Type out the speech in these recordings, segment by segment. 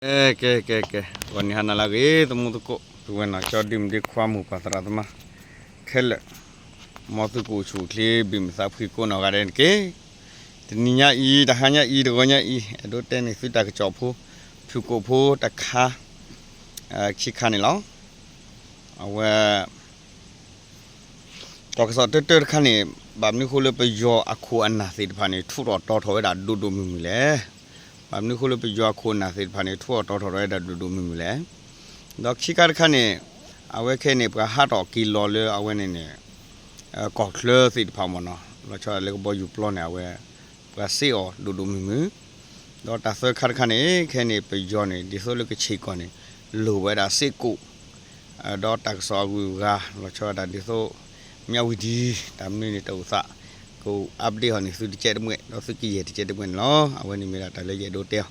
ကဲ ကဲ ကဲ ကဲ ဂီၤနံၤဟါနၤလၢအဂ့ၤ သမူသကိး သုဝဲနီၢ်ကၠီဒုၣ်မုၣ်ဒုၣ်ခွါမိၢ်ပၢ်သရၣ်သမါ ခဲလၢာ် မ်သုကအိၣ်ဆူၣ်အိၣ်ချ့ ဘံၣ်မုာ်သးဖှံကိးနီၢ်ဂၤဒဲးတက့ၢ်. တနံၤညါအံၤ တဟါညါအံၤ တဂီၤညါအံၤ အဲၣ်ဒိးတဲန့ၢ်သုတၢ်ကစီၣ်ဖိ ဖုၣ်ကိာ်ဖိတခါ ခံခါန့ၣ်လီၤ. အဝဲ တၢ်ကစီၣ်တၢတၢတခါန့ၣ် ဘၣ်မနုၤဃိလၢပယီၤအခိၣ်အနၢ်သ့ၣ်တဖၣ်န့ၣ် ထူးထီၣ်တီၤထီၣ်ဝဲဒၣ်ဒိၣ်ဒိၣ်မုၢ်မုၢ်လဲၣ်. ဘၣ်မနုၤဃိလၢပယီၤအခိၣ်အနၢ်သ့ၣ်တဖၣ်န့ၣ် ထူးထီၣ်တီၤထီၣ်ဝဲဒၣ်ဒိၣ်ဒိၣ်မုၢ်မုၢ်လဲၣ်. ဒီးခံခါတခါန့ၣ် အဝဲခဲအံၤန့ၣ် ပှၤဟးထီၣ်က့ၤလီၤလၢအဝဲန့ၣ်န့ၣ် ကီၢ်ချၢသ့ၣ်တဖၣ်မ့ၢ်နီၤ လီၤဆီဒၣ်တၢ်လၢကဘီယူၤပျီန့ၣ် အဝဲ ပှၤစ့အီၤဒိၣ်ဒိၣ်မုၢ်မုၢ် ဒီးတၢ်သၢခါတခါန့ၣ် ခဲအံၤန့ၣ် ပယီၤန့ၣ် ဒ်သိးလၢကဆံးကီၢ်န့ၣ် လိၣ်ဝဲဒၣ်စ့ၢ်ကီး ဒီးတၢ်ကစီၣ်အဂုၤအဂၤ လီၤဆီဒၣ်တၢ်ဒ်သိး မၠၣ်ဝံၤဒံ တၢ်မနုၤန့ၣ်တအိၣ်သး ကအိၣ် update အီၤန့ၢ်သုတကဲးတမှဲး ဒီးသုကယဲၢ်တကဲးတမှဲးန့ၣ်လီၤ. အဝဲန့ၣ်မ့ၢ်ဒၣ်တၢ်လၢယအဲၣ်ဒိးတဲအီၤ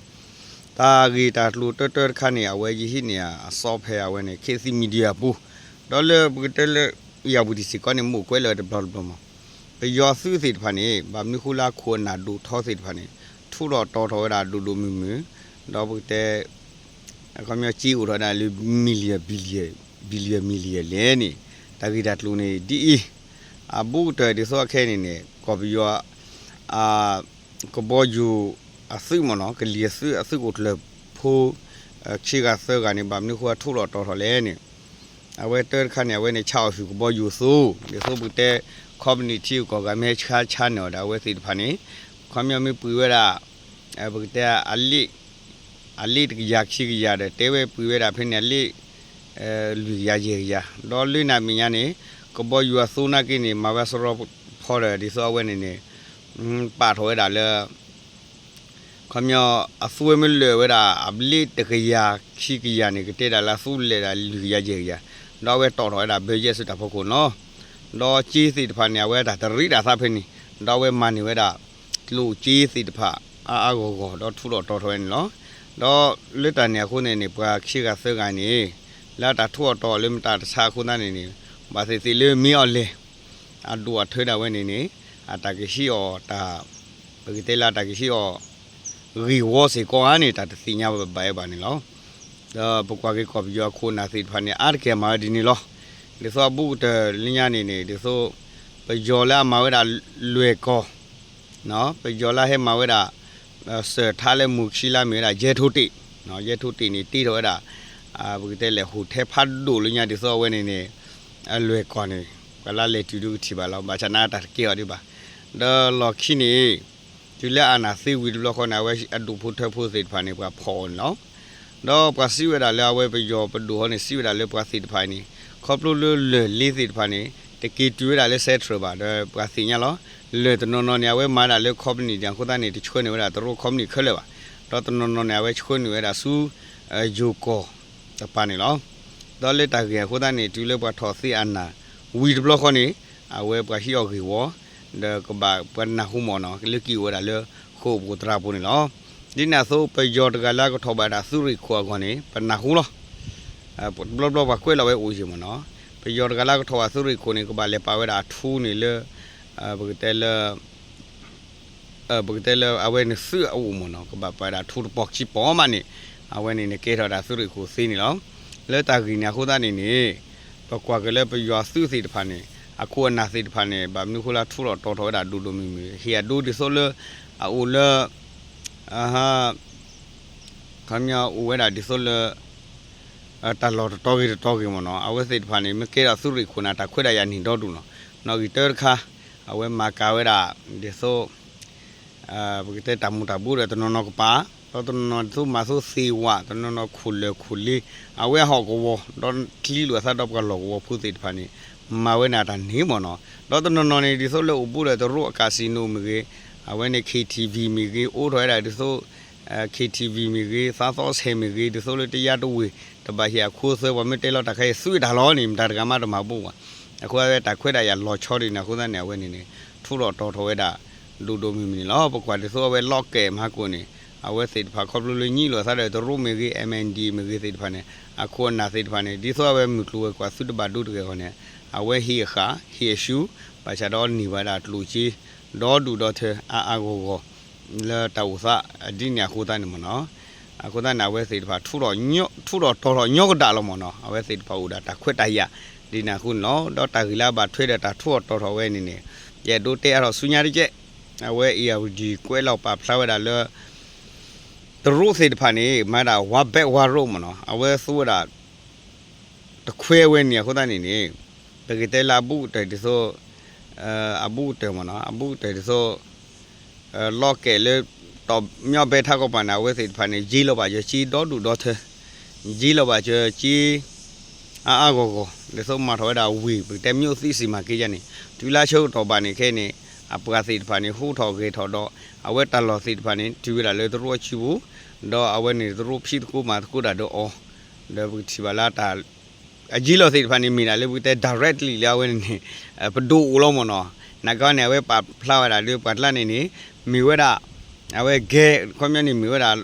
တၢ်ဂ့ၢ်တၢ်ကျိၤတၢတၢတခါန့ၣ် အဝဲယဟံးန့ၢ်အစီဖဲအဝဲန့ၣ် ခေတ်သစ် Media အပူၤ ဒီးလၢပကတဲလၢ ယၤဝံၤဒံစ့ၢ်ကီးန့ၣ် မ့ၢ်အိၣ်ကွဲးလၢာ်ဝဲတဘျီတဘျီမး ပယီၤအသုးသ့ၣ်တဖၣ်န့ၣ် ဘၣ်မနုၤဃိလၢအခိၣ်အနၢ်ဒိၣ်ထီသ့ၣ်တဖၣ်န့ၣ် ထူးထီၣ်တီၤထီၣ်ဝဲဒၣ်ဒိၣ်ဒိၣ်မုၢ်မုၢ် ဒီးပကတဲ အခီပညီစ့အိၣ်ထီၣ်ဝဲဒၣ်လၢ million billion billion million လဲၣ်န့ၣ် တၢ်ဂ့ၢ်တၢ်ကျိၤန့ၣ် ဒ်အံၤ အဘူးကတၢၢ်ဒ်သိးအခဲအံၤန့ၣ်န့ၣ် ကီၢ်ပယီၤ ကဘီယူၤအသုးမ့ၢ်နီၤ ကလံၤအသုးအသုးခိၣ်ကျၢၢ်ဖိ ခံဂၤသၢဂၤန့ၣ် ဘၣ်မနုၤဃိအထူးထီၣ်တီၤထီၣ်လဲၣ်န့ၣ် အဝဲတၢတခါန့ၣ် အဝဲန့ၣ်ဆါအီၣ်ဆူၣ်ကဘီယူၤအသိး ဒ်သိးပကတဲ ခီပနံၣ်ထံဂုၤကီၢ်ဂၤမ့ၢ်ဟဲဆါဆါန့ၢ်အီၤဒီး အဝဲသ့ၣ်တဖၣ်န့ၣ် ခီပညီမ့ၢ်ပှ့ၤဝဲဒၣ် ပကတဲ အလ့ၣ်တကယၤခံကယၤဒီး တဲဝဲပှ့ၤဝဲဒၣ်ဖဲန့ၣ် အလ့ၣ် လွံၢ်ကယၤယဲၢ်ကယၤ ဒီးလၢန့ၣ်အမဲာ်ညါန့ၣ် ကဘီယူၤအသိးနာ်က့န့ၣ် မၤဝဲစရီဖီဒီး ဒ်သိးအဝဲန့ၣ်န့ၣ် ပာ်ထီၣ်ဝဲဒၣ်လၢ ခီပညီ အသူဝဲမ့ၢ်လၢာ်ဝဲဒၣ် အဘျ့တကယၤခံကယၤန့ၣ် ကတဲဒၣ်လၢအသူလဲၤဒၣ်လွံၢ်ကယၤယဲၢ်ကယၤ ဒီးအဝဲတီၣ်ထီၣ်ဝဲဒၣ် budget ဆူတၢ်ဖီခိၣ်နီၤ ဒီးက့သ့ၣ်တဖၣ်န့ၣ် အဝဲတၢ်တရံးတၢ်သးဖဲန့ၣ် ဒီးအဝဲမၤန့ၢ်ဝဲဒၣ် ကျိၣ်က့သ့ၣ်တဖၣ် အါအါဂီၢ်ဂီၢ် ဒီးထူးထီၣ်တီၤထီၣ်ဝဲန့ၣ်လီၤ. ဒီးလၢတၢ်န့ၣ်အဃိန့ၣ်န့ၣ် ပှၤခံဂၤသၢဂၤန့ၣ် လၢအတၢ်ထူးအတီၤလၢမတၤတဆါအဃိသတးန့ၣ်န့ၣ် ဘၣ်သ့ၣ်သ့ၣ်လၢမ့ၢ်အီၤလဲၣ် အဒိၣ်အထၢဒၣ်ဝဲန့ၣ်န့ၣ် အတၢ်ကဟံးအီၤတၢ် ပကတဲလၢအတၢ်ကဟံးအီၤ ဂ့ၢ်ဝီစ့ၢ်ကီးဧါန့ၣ် တၢ်တသ့ၣ်ညါဘၣ်ဘၣ်ဘၣ်န့ၣ်လီၤ. ဒီးပကွၢ်က့ၤကီၢ်ပယီၤအခိၣ်အနၢ်သ့ၣ်တဖၣ်န့ၣ် အါတက့ၢ်မၤဝဲဒ်န့ၣ်လီၤ. ဒ်သိးအဘူးကတၢၢ်လၢညါန့ၣ်န့ၣ် ဒ်သိး ပယီၤလၢအမၤဝဲဒၣ်လွဲၢ်ကီၢ် ပယီၤလၢဟဲမၤဝဲဒၣ် စၢၢ်ထါလၢမူၤခံလါမ့ၢ်ဝဲဒၣ် ယဲၢ်ထိးတ့ၢ် ယဲၢ်ထိးတ့ၢ်န့ၣ် တ့ထီၣ်ဝဲဒၣ် ပကတဲလဲၣ် ဟိၣ်ထဲဖးဒိၣ်လၢညါဒ်သိးအဝဲန့ၣ်န့ၣ် လွဲၢ်ကီၢ်န့ၣ် ပှၤလၢလဲၤတုၤဒုကထံၣ်ဘၣ်လီၤ. ဘၣ်ဆၣ်နာ်တၢ်တကဲအီၤဒံးဘၣ်. ဒီးလီၢ်ခံန့ၣ် တုၤလၢအနၢ်သ့ဝံၤတဘျီဃီန့ၣ် အဝဲအဒူၣ်ဖိထၢဖိသ့ၣ်တဖၣ်န့ၣ် ပှၤဖီၣ်အီၤန့ၣ်လီၤ. ဒီးပှၤစံးဝဲဒၣ်လၢအဝဲပယီၤပဒိၣ်ဟီန့ၣ် စံးဝဲဒၣ်လၢပှၤသ့ၣ်တဖၣ်အံၤန့ၣ် ခီဖျိလၢလၢၢ်လ့သ့ၣ်တဖၣ်န့ၣ် တက့ၤတုၤဝဲဒၣ်လၢ central ဘၣ် ဒီးပှၤသ့ၣ်ညါလီၤ. လၢၢ်တနီၤနီၤန့ၣ် အဝဲမၤဒၣ်လၢ company ဒ်အဃိသတးန့ၣ် တဆှၢန့ၢ်ဝဲဒၣ်တရူး company ခဲလၢာ်ဘၣ်. ဒီးတနီၤနီၤန့ၣ် အဝဲဆှၢန့ၢ်ဝဲဒၣ်ဆူ ယိၤကီၢ်တပၤန့ၣ်လီၤ. ဒီးလၢတၢ်ဂ့ၢ်အဃိသတးန့ၣ် တုၤလၢပှၤထီၣ်သ့အနၢ်ဝံၤတဘျီဃီန့ၣ် အဝဲပှၤဟံးအီၤဂ့ၢ်ဝီ ဒီးကဘၣ်ပှၤနၢ်ဟူမ့ၢ်နီၤ လၢက့ၤအိၣ်ဝဲဒၣ်လၢဃိာ်ပူၤသရၣ်ပူၤန့ၣ်လီၤ. ဒ်န့ၣ်အသိး ပယီၤတဂၤလၢအကထီၣ်ဘၣ်ဒၣ်သုးရ့ၣ်ခိၣ်အဂီၢ်န့ၣ် ပနၢ်ဟူလီၤ. တဘျီဘျီပှၤကွဲးလီၤဝဲအိၣ်ယံၤမ့ၢ်နီၤ ပယီၤတဂၤလၢအကထီၣ်ဘၣ်သုးရ့ၣ်ခိၣ်န့ၣ် ကဘၣ်လဲၤပာ်ဝဲဒၣ်အထူန့ၣ်လၢ ပကတဲလၢ ပကတဲလၢအဝဲန့ၣ်သုးအအိၣ်မ့ၢ်နီၤ ကဘၣ်ပာ်ဝဲဒၣ်ထူတပီၤခံပီၤမးန့ၣ် အဝဲန့ၣ်န့ၣ်ကဲထီၣ်ဒၣ်သုးရ့ၣ်ခိၣ်သ့န့ၣ်လီၤ. လၢတၢ်ဂ့ၢ်န့ၣ်အဃိသတးန့ၣ်န့ၣ် ပကွၢ်က့ၤလၢပယီၤသုးသ့ၣ်တဖၣ်န့ၣ် အခိၣ်အနၢ်သ့ၣ်တဖၣ်န့ၣ် ဘၣ်မနုၤဃိလၢထူးထီၣ်တီၤထီၣ်ဝဲဒၣ်ဒိၣ်ဒိၣ်မုၢ်မုၢ် ဟ့ၣ်အဒိဒ်သိးလၢ အအိၣ်လၢ ခီပညီအိၣ်ဝဲဒၣ်ဒ်သိးလၢ တၢ်လီၢ်တတီၤဂ့ၤတတီၤဂ့ၤမ့ၢ်နီၤ အဝဲသ့ၣ်တဖၣ်န့ၣ် မ့ၢ်ကဲထီၣ်သုးရ့ၣ်ခိၣ်န့ၣ် တၢ်ခွဲးတၢ်ယာ်န့ၢ်ဒီဒူၣ်နီၤ နီၣ်ဂံၢ်တၢတခါ အဝဲမၤကၤဝဲဒၣ် ဒ်သိး ပကတဲတၢ်မူၤတၢ်ဘိဒီးတနီၤနီၤကပၤ ဒီးတနီၤနီၤဒ်သိးမၤသိသ့ဝၣ် တနီၤနီၤခိၣ်လၢၢ်ခိၣ်လ့ အဝဲဟီၣ်ကဝီၤ ဒီးချံလိာ်အသးဒီးပှၤလီၢ်ကဝီၤဖိသ့ၣ်တဖၣ်န့ၣ် မၤဝဲန့ၣ်တၢ်န့ၣ်မ့ၢ်နီၤ ဒီးတနီၤနီၤန့ၣ် ဒ်သိးလၢအိၣ်ဘူးဒီးတရူးအcasinoမ့ၢ်ဂ့ၤ အဝဲန့ၣ် K T V မ့ၢ်ဂ့ၤ အိးထီၣ်ဝဲဒၣ်ဒ်သိး K T V မ့ၢ်ဂ့ၤ သးသီဆဲးမ့ၢ်ဂ့ၤ ဒ်သိးလၢတယါတဝ့ၢ် တဘၣ်ဟ့ၣ်အခိအသွဲ ပှၤမ့ၢ်တဲလီၤတၢ်ခဲအံၤ သုးတၢ်လီၤန့ၣ် မတၤတဂၤမးတမၤဘူးဘၣ်. အဃိသတးတၢ်ခွဲးတၢ်ယာ်လီၤဆီဒ်န့ၣ် အဃိသတးန့ၣ် အဝဲန့ၣ်န့ၣ် ထူးထီၣ်တီၤထီၣ်ဝဲဒၣ် ဒိၣ်ဒိၣ်မုၢ်မုၢ်န့ၣ်လီၤ. ပကွၢ်ဒ်သိးအဝဲလီၢ်ကဲမဟါကိၣ်န့ၣ် အဝဲသ့ၣ်တဖၣ်ခီဖျိလၢညံလိာ်အသးဒီးတရူးမ့ၢ်ဂ့ၤ M N D မ့ၢ်ဂ့ၤသ့ၣ်တဖၣ်န့ၣ် အခိၣ်အနၢ်သ့ၣ်တဖၣ်န့ၣ် ဒ်သိးအဝဲမုၢ်ကျိၤဝဲၤကွာ်သုတဘၣ်ဒိတဂ့ၤအဂီၢ်န့ၣ် အဝဲဟ့ၣ်အဃၣ် ဟ့ၣ်အရှူ ဘၣ်ဆၣ်ဒီးန့ၢ်ဘၣ်ဒၣ်ကျိၣ်စ့ ဒီဒူၣ်ဒီထၢ အါအါဂီၢ်ဂီၢ် လၢတၢ်အိၣ်သးဒ်န့ၣ်အဃိသတးန့ၣ်မ့ၢ်နီၤ. အဃိသတးန့ၣ် အဝဲသ့ၣ်တဖၣ် ထူးထီၣ်တီၤထီၣ်ညီကဒၣ်လီၤမ့ၢ်နီၤ, အဝဲသ့ၣ်တဖၣ်အိၣ်ဒၣ်တၢ်ခွဲးတၢ်ယာ် ဒ်န့ၣ်အဃိန့ၣ်လီၤ. ဒီးတၢ်ဂ့ၢ်လၢအဘၣ်ထွဲဒီးတၢ်ထူးထီၣ်တီၤထီၣ်ဝဲန့ၣ်န့ၣ် ယအဲၣ်ဒိးတဲအါထီၣ်ဆူညါတက့ၢ်, အဝဲ အ့ၣ်အၣ်ရူၣ်ဒံၣ် ကွဲးလီၤပာ်ဖျါဝဲဒၣ်လၢ တရူးသ့ၣ်တဖၣ်န့ၣ် မၤဒၣ် one belt one road မ့ၢ်နီၤ, အဝဲသူဝဲဒၣ် တခွဲဝဲန့ၣ် အဃိသတးန့ၣ်န့ၣ် ပကတဲလၢအဘူးကတၢၢ်ဒ်သိး အဘူးကတၢၢ်မ့ၢ်နီၤ, အဘူးကတၢၢ်ဒ်သိး လီၢ်ကဲၣ်လၢ တီၢ်မၠီၣ်ဘဲထးကီၢ်ပၤန့ၣ် အဝဲသ့ၣ်တဖၣ်န့ၣ် ယ့လီၤဘၣ်စၢၤကၠ့ဒီဒူၣ်ဒီထၢ ယ့လီၤဘၣ်စၢၤကၠ့ အါအါဂီၢ်ဂီၢ် ဒ်သိးမၤထီၣ်ဝဲဒၣ်ဝ့ၢ် ပကတဲ မြို့သစ်စီမံကိန်း ယါန့ၣ် တုၤလၢဆၢကတီၢ်ဘၣ်န့ၣ် ခဲအံၤန့ၣ် အပှၤသ့ၣ်တဖၣ်န့ၣ် ဟူထီၣ်ဂဲၤထီၣ်ဒီး အဝဲတၢ်လီၢ်သ့ၣ်တဖၣ်န့ၣ် တုၤဝဲဒၣ်လၢတရူးအစုပူၤ ဒီးအဝဲန့ၣ် တရူးဖံးသကိးမၤသကိးတၢ်ဒီးအီၤ ဒီးပကထံၣ်ဘၣ်လၢတၢ် အယ့လီၤသ့ၣ်တဖၣ်န့ၣ် မ့ၢ်ဒၣ်လၢပကတဲ directly လၢအဝဲန့ၣ်န့ၣ် ပဒိၣ်အိၣ်လီၤမ့ၢ်နီၤ, နာ်က့န့ၣ် အဝဲပာ်ဖျါဝဲဒၣ်လၢပှၤကျါန့ၣ်န့ၣ် မ့ၢ်ဝဲဒၣ် အဝဲဂဲၤ ခီပညီန့ၣ် မ့ၢ်ဝဲဒၣ်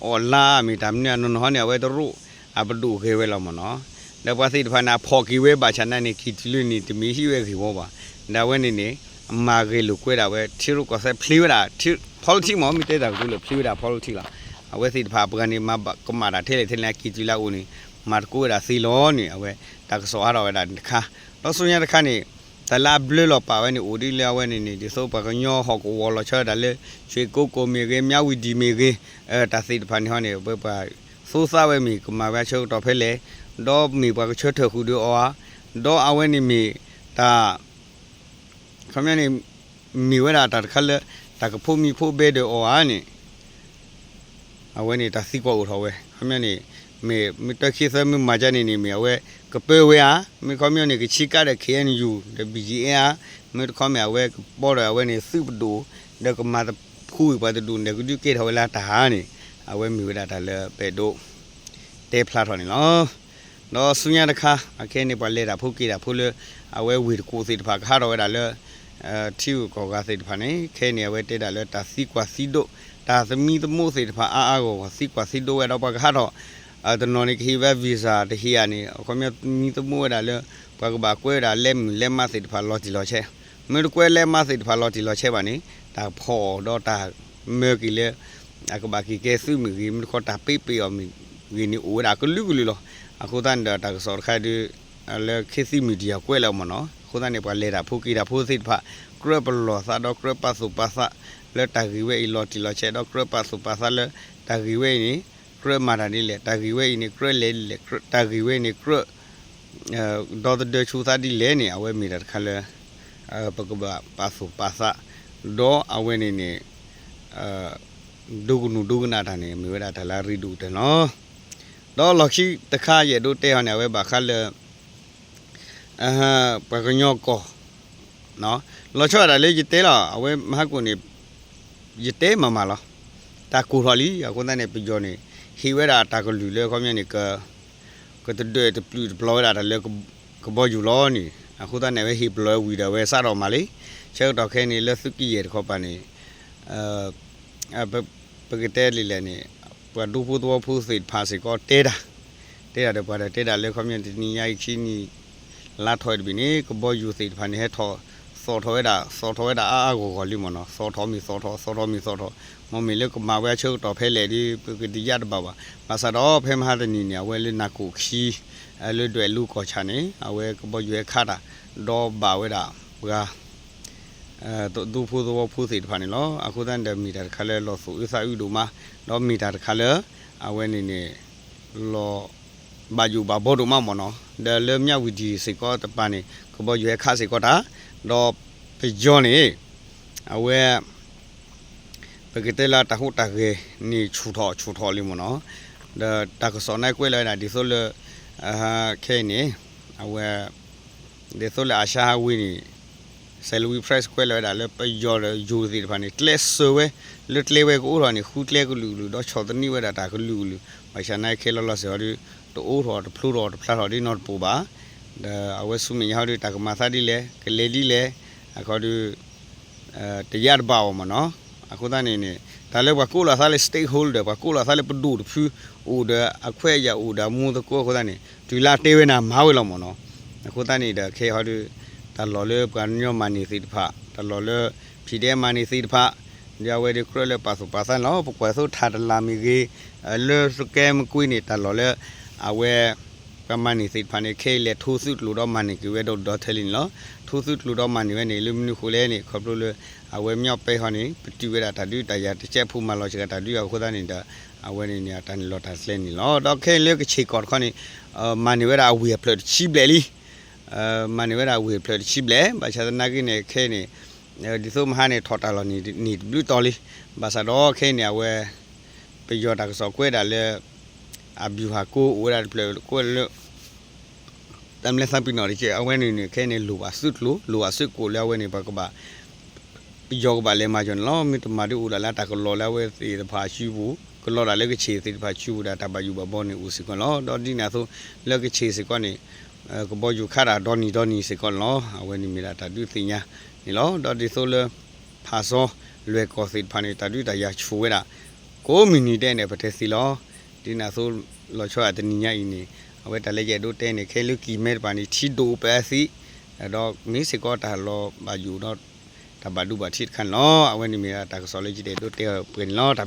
အီၣ်လါ မ့ၢ်တၢ်မနုၤအနီၢ်နီၢ်န့ၣ် အဝဲတရူး အပဒိၣ်ဂဲၤဝဲလီၤမ့ၢ်နီၤ, ဒီးပှၤသ့ၣ်တဖၣ်န့ၣ် အဖီၣ်က့ၤဝဲဘၣ်ဆၣ်နာ်န့ၣ် ကံၢ်တုၤလၢန့ၣ် တမ့ၢ်ဟံးဝဲဂ့ၢ်ဝီဘၣ်, ဒီးအဝဲန့ၣ်န့ၣ် မၤဂ့ၤလိာ်ကွဲဒၣ်ဝဲ ထံရူၢ်ကီၢ်သဲး ဖျ့ဝဲဒၣ် ထံ politics မ့ၢ် မ့ၢ်တဲတၢ်ကတိၤလၢ ဖျ့ဝဲဒၣ် politics လီၤ, အဝဲသ့ၣ်တဖၣ်ပှၤန့ၣ် မၤကမၣ်တၢ်ထဲလဲၣ်ထဲလဲၣ် ကံၢ်တုၤလၢအအိၣ်န့ၣ် မၤသကိးဝဲဒၣ်သ့လီၤန့ၣ် အဝဲ တၢ်ကစီၣ်အါထီၣ်ဝဲဒၣ်န့ၣ်တခါ, ဒီးဆူညါတခါန့ၣ် တၢ်လၢအဘျၢလီၤပာ်ဝဲန့ၣ် အိၣ်ဒ်လၢအဝဲန့ၣ်န့ၣ် ဒ်သိးပှၤကညီဟီၣ်ကဝီၤလီၤဆီဒၣ်တၢ်လၢ ရွှေကုက္ကို မ့ၢ်ဂ့ၤ မြဝတီ မ့ၢ်ဂ့ၤ တၢ်သ့ၣ်တဖၣ်န့ၣ်ဟီန့ၣ် ပပှၤသိသးဝဲမ့ၢ်ကမၤဝဲအဆၢကတီၢ်ဖဲလဲၣ်, ဒီးမ့ၢ်ပှၤကဆၢထၢၣ်ဃုာ်ဒီးအီၤဧါ, ဒီးအဝဲန့ၣ်မ့ၢ်တၢ် ခီပညီန့ၣ် မ့ၢ်ဝဲဒၣ်တၢ်တခါလၢ တၢ်ကဖိမံၤဖိဘဲဒီးအီၤဧါန့ၣ် အဝဲန့ၣ်တၢ်သံကွၢ်အိၣ်ထီၣ်ဝဲ ခီပညီန့ၣ် မ့ၢ် မ့ၢ်တၢ်ခံသၢမ့ၢ်မၤကါန့ၣ်န့ၣ် မ့ၢ်အဝဲကပၢဝဲဧါ, မ့ၢ်ခီပညီန့ၣ် ကဆံးကါဒီး ခ့ၣ်အဲၣ်ယူၣ် ဒီး ဘီၣ်ကၠံၣ်အဲၣ် ဧါ, မ့ၢ်တခီမ့ၢ်အဝဲကပီဒီးအဝဲန့ၣ် သုးပဒိၣ် ဒီးကမၤသဖှူဝံၤပှၤတဒူၣ်န့ၣ် ကဒုးကဲထီၣ်ဝဲလၢတၢ်ဧါန့ၣ် အဝဲမ့ၢ်ဝဲဒၣ်တၢ်လၢပအဲၣ်ဒိး တဲဖျါထီၣ်န့ၣ်လီၤ. ဒီးဆူညါတခါ အခဲအံၤန့ၣ် ပှၤလဲၤတၢ်ဖိက့ၤတၢ်ဖိလၢ အဝဲဝ့ၢ်တကူၣ်သ့ၣ်တဖၣ် ကဟးထီၣ်ဝဲဒၣ်လၢ ထံဂုၤကီၢ်ဂၤသ့ၣ်တဖၣ်န့ၣ် ခဲအံၤန့ၣ် အဝဲတဲဒၣ်လၢတၢ်သံကွၢ်သံဒိး တၢ်သမံသမိးသ့ၣ်တဖၣ်အါအါဂီၢ်ဂီၢ် သံကွၢ်သံဒိးဝဲဒီးပှၤကဟးထီၣ် တနီၤန့ၣ်ကဟ့ၣ်ဝဲ visa တဟ့ၣ်ဧါန့ၣ် အခီပညီသမံသမိးဝဲဒၣ်လၢ ပှၤကဘၣ်ကွဲးဝဲဒၣ်လဲမုၢ်လဲမးသ့ၣ်တဖၣ်လီၤတံၢ်လီၤဆဲး, မ့ၢ်တကွဲးလဲမးသ့ၣ်တဖၣ်လီၤတံၢ်လီၤဆဲးဘၣ်န့ၣ် တၢ်ဖီၣ်အီၤဒီးတၢ်မၢက့ၤလၢ အကဘၣ်က့ၤကဲသုးမ့ၢ်ဂ့ၤ မ့ၢ်တခီတၢ်ပ့းပ့းအီၤမ့ၢ်ဂ့ၤန့ၣ် အိၣ်ဝဲဒၣ်ကလုာ်ကလုာ်လီၤ. အဃိသတးန့ၣ်ဒီးတၢ်ကစီၣ်တခါဒုး လၢ ခေတ်သစ် Media ကွဲးလီၤမ့ၢ်နီၤ. အဃိသတးန့ၣ် ပှၤလဲၤတၢ်ဖိက့ၤတၢ်ဖိသ့ၣ်တဖၣ် ကြၢးပလီၢ်သးဒီး ကြၢးပာ်သူၣ်ပာ်သးလၢတၢ်ဂ့ၢ်ဝဲအံၤလီၤတံၢ်လီၤဆဲးဒီး ကြၢးပာ်သူၣ်ပာ်သးလၢတၢ်ဂ့ၢ်ဝဲအံၤန့ၣ် ကြၢးမၤတၢ်ဒ်လဲၣ်, တၢ်ဂ့ၢ်ဝဲအံၤန့ၣ် ကြၢးလဲၤဒ်လဲၣ်, တၢ်ဂ့ၢ်ဝဲအံၤန့ၣ် ကြၢး ဒီသဒၢဆူသးဒ်လဲၣ်န့ၣ် အဝဲမ့ၢ်တၢ်တခါလၢ ပကဘၣ်ပာ်သူၣ်ပာ်သး ဒီးအဝဲန့ၣ်န့ၣ် ဒိကနူၤဒိကနၣ်တၢ်န့ၣ် မ့ၢ်ဝဲဒၣ်တၢ်လၢအရ့ဒိၣ်ကတၢၢ်လီၤ. ဒီးလီၢ်ခံတခါယအဲၣ်ဒိးတဲဟီန့ၣ် အဝဲဘၣ်ဃးလၢ ပှၤကညီကီၢ် လီၤဆီဒၣ်တၢ်လၢယတဲလီၤ အဝဲမဟါကိၣ်န့ၣ် ယတဲမၤမၤလီၤ. တၢ်ကိၢ်ထီၣ်လံ အဃိသတးန့ၣ် ပယီၤန့ၣ် ဟ့ၣ်ဝဲဒၣ်တၢ်ကလုၢ်လၢခီပညီန့ၣ် ကတဒၢးတပျုာ်တပျီၤဝဲဒၣ်တၢ်လၢ ကဘီယူၤလီၤန့ၣ် အဃိသတးန့ၣ် အဝဲဟ့ၣ်ပျီၤဝဲဝံၤဒီး အဝဲစးထီၣ်မၤလံ. ဆၢကတီၢ်ခဲအံၤန့ၣ် လၢသုးကယဲၢ်တခီပၤန့ၣ် ပကတဲဒ်လဲၣ်န့ၣ် ပှၤဒူဖိသဝီဖိသ့ၣ်တဖၣ်စ့ၢ်ကီးတဲတၢ် တဲတၢ်ဒီးပှၤဒီးတဲတၢ်လၢခီပညီတနံၤညါအံၤခံနံၤ လါထီၣ်ဝဲတဘ့ၣ်န့ၣ် ကဘီယူၤသ့ၣ်တဖၣ်န့ၣ် ဟဲထီၣ်သီၣ်ထီၣ်ဝဲဒၣ် သီၣ်ထီၣ်ဝဲဒၣ်အါအါဂီၢ်ဂီၢ်လံမ့ၢ်နီၤ. သီၣ်ထီၣ်မ့ၢ်သီၣ်ထီၣ် သီၣ်ထီၣ်မ့ၢ်သီၣ်ထီၣ် မ့မ့ၢ်လၢကမၤဝဲအဆၢကတီၢ်ဖဲလဲၣ်ဒီး ပကတယါတဘၣ်ဘၣ်. ဘၣ်ဆၣ်ဒီးဖဲမဟါတနံၤန့ၣ် အဝဲလၢနၢ်ကိၣ်ခံ လၢဒွဲၣ်လူကီၢ်ဆၣ်န့ၣ် အဝဲကဘီယူၤဟဲခးတၢ် ဒီးဘၣ်ဝဲဒၣ်ပှၤ ဒူဖိသဝီဖိသ့ၣ်တဖၣ်န့ၣ်လီၤ. အဃိသတးန့ၣ်ဒီးမ့ၢ်တၢ်တခါလၢလီၤသူၣ်အုးသးအုးဒိၣ်မး ဒီးမ့ၢ်တၢ်တခါလၢ အဝဲန့ၣ်န့ၣ် လီၤဘၣ်ယိၣ်ဘၣ်ဘီဒိၣ်မးမ့ၢ်နီၤ. ဒီးလၢမၠၣ်ဝံၤဒံၣ်စ့ၢ်ကီးတပၤန့ၣ် ကဘီယူၤဟဲခးစ့ၢ်ကီးတၢ် ဒီးပယီၤန့ၣ် အဝဲ ပကတဲလၢတၢ်ဟူးတၢ်ဂဲၤန့ၣ်ဆူၣ်ထီၣ်ဆူၣ်ထီၣ်လံမ့ၢ်နီၤ. ဒီးတၢ်ကစီၣ်န့ၣ်ကွဲးလီၤဝဲဒၣ်ဒ်သိးလၢ ခဲအံၤန့ၣ် အဝဲ ဒ်သိးလၢ Asia Highway န့ၣ် Salween Press ကွဲးလီၤဝဲဒၣ်လၢပယီၤဒီးယိၤသ့ၣ်တဖၣ်န့ၣ် ကျဲစၢၤဝဲ လၢကျဲဝဲကအိးထီၣ်န့ၣ် ဃုကျဲကလုာ်ကလုာ် ဒီးဆီၣ်သနံးဝဲဒၣ်တၢ်ကလုာ်ကလုာ် ဘၣ်ဆၣ်နာ်ခဲလၢာ်လီၤစ့ၢ်ဟီဒီး တအိးထီၣ်တဖျိထီၣ်တဖျါထီၣ်ဒ်နီတပူၤဘၣ်. ဒီးအဝဲဆူမဲာ်ညါဟီဒီး တၢ်ကမၤသးဒ်လဲၣ် ကလဲၤဒ်လဲၣ် အခီဒီး တယါတဘၣ်အီၤမ့ၢ်နီၤ. အဃိသတးန့ၣ်န့ၣ် တၢ်လၢပှၤကိးလီၤသးလၢ stakeholder ပှၤကိးလီၤသးလၢပဒိၣ်တဖု အိၣ်ဒီးအခွဲးအယာ်အိၣ်ဒီးအမူသကိးအဃိသတးန့ၣ် တုၤလၢတဲဝဲန့ၣ်မၤဝဲလီၤမ့ၢ်နီၤ. အဃိသတးန့ၣ်ဒီးခဲအံၤဟီဒီး တၢ်လီၢ်လၢပှၤကညီမၤန့ၢ်သ့ၣ်တဖၣ် တၢ်လီၢ်လၢ ဖံးဒဲး မၤန့ၢ်သ့ၣ်တဖၣ် ဒီးအဝဲဒၣ်ကြၢးလၢပာ်သူၣ်ပာ်သးန့ၣ်လီၤ. ပကွၢ်သိးထးတလးမ့ၢ်ဂ့ၤ, လၢသုးကဲမကွ့န့ၣ် တၢ်လီၢ်လၢ အဝဲ ပှၤမၤန့ၢ်သ့ၣ်တဖၣ်န့ၣ် ခဲအံၤလဲၤထိသုးကျိၤဒီးမၤန့ၢ်က့ၤဝဲဒီးဒီထဲလံန့ၣ်လီၤ. ထိသုးကျိၤဒီးမၤန့ၢ်ဝဲန့ၣ် လၢမနုၤဃိလဲၣ်န့ၣ် ခီဖျိလၢ အဝဲမညီပဲဟီန့ၣ် ပတုာ်ဝဲဒၣ်တၢ်ဒုးတၢ်ယၤတကဲးဖိ မၤလီၤစှၤတၢ်ဒုးအဃိသတးန့ၣ်ဒီး အဝဲန့ၣ်န့ၣ် အတၢ်န့ၣ်လီၤတၢ်ကျဲန့ၣ်လီၤ. ဒီးခဲအံၤလၢကဆ့ၣ်ကီၢ်တခီန့ၣ် မၤန့ၢ်ဝဲဒၣ်အဝ့ၢ်အဖျၢၣ်တဆံဘျဲၣ်လံ မၤန့ၢ်ဝဲဒၣ်ဝ့ၢ်ဖျၢၣ်တဆံဘျဲၣ် ဘၣ်ဆၣ်သနာ်က့န့ၣ် ခဲအံၤန့ၣ် ဒ်သိးမဟါန့ၣ် ထီၣ်တၢ်လီၢ်န့ၣ်တဘျုးတီၤလံ. ဘၣ်ဆၣ်ဒီးခဲအံၤန့ၣ် အဝဲ ပယီၤတၢ်ကစီၣ်ကွဲးဒၣ်လၢ အဗျူဟာကုန်း အိၣ်ဝဲဒၣ်တဖျၢၣ်ကွဲးလၢ တၢ်မျၢသးပ့ၤနီၣ်တက့ၢ် အဝဲန့ၣ်န့ၣ် ခဲအံၤန့ၣ် လိၣ်ဘၣ်သုးကျိၤ လိၣ်ဘၣ်သုးကျိၤလၢအဝဲန့ၣ် ပကဘၣ် ပယီၤကဘၣ်လဲၤမၤယီၤန့ၣ်လီၤ. မ့ၢ်တမၤဒုးအိၣ်ဒၣ်လၢတၢ်ကလီၤလၢအဝဲသ့ၣ်တဖၣ်အစုပူၤ ကလီၤဒၣ်လၢကဆ့ၣ်သ့ၣ်တဖၣ်စုပူၤဒီးတၢ်ဘၣ်ယိၣ်ဘၣ်ဘီန့ၣ်အိၣ်စ့ၢ်ကီးန့ၣ်လီၤ. ဒီးဒ်န့ၣ်အသိး လၢကဆ့ၣ်စ့ၢ်ကီးန့ၣ် ကဘီယူၤခးတၢ်ဒီနံၤဒီနံၤစ့ၢ်ကီးန့ၣ်လီၤ. အဝဲန့ၣ်မ့ၢ်ဒၣ်တၢ်ဒုးသ့ၣ်ညါန့ၣ်လီၤ. ဒီးဒ်သိးလၢ ဖၣ်စီ လွဲၢ်ကီၢ်သ့ၣ်တဖၣ်န့ၣ် တၢ်ဒုးတၢ်ယၤဆူၣ်ဝဲဒၣ် ကိးမုၢ်နံၤဒဲးန့ၣ် ပတဲသ့လီၤ. ဒ်န့ၣ်အသိး လီၤဆီဒၣ်တနံၤညါအံၤန့ၣ် အဝဲတၢ်လၢယအဲၣ်ဒိးတဲန့ၣ် ခဲအံၤလၢကံၢ်မဲတဖၣ်န့ၣ် ထံဒိၣ်ပၢအသံး ဒီးမ့ၢ်စ့ၢ်ကီးတၢ်လီၤဘၣ်ယိၣ်ဒီး တၢ်ဘၣ်ဒိဘၣ်ထံးတခါန့ၣ်လီၤ. အဝဲန့ၣ်မ့ၢ်ဒၣ်တၢ်ကစီၣ်လၢယအဲၣ်ဒိးတဲပှဲၤန့ၣ်လီၤ.